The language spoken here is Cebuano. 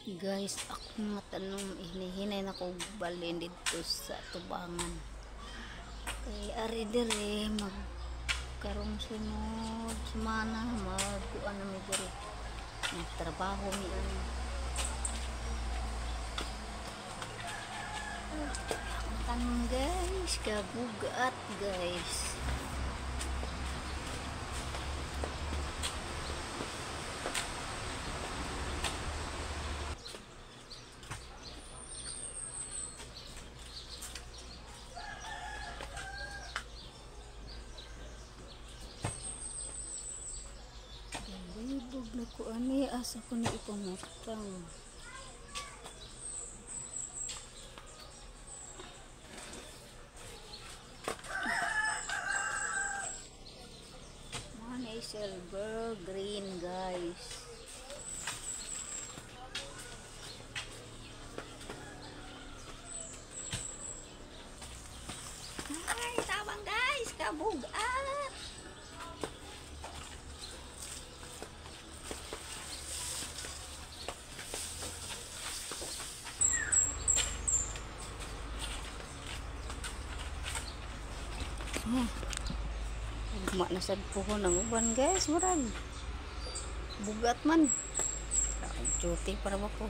Guys, ako nga tanom, hinihinay na ko balin dito sa tubangan. Kay ari dire mag karong sunod semana magkuan na mi diri. Nagtrabaho mi ani. Akong tanom guys, kabugat guys. Libog na ko ani, asa ko ni ipamutang. Mga silver green guys. Ay, tabang guys, kabugat. Ugma na sad puhon ang uban guys, murag bugat man. Duty para ba ko.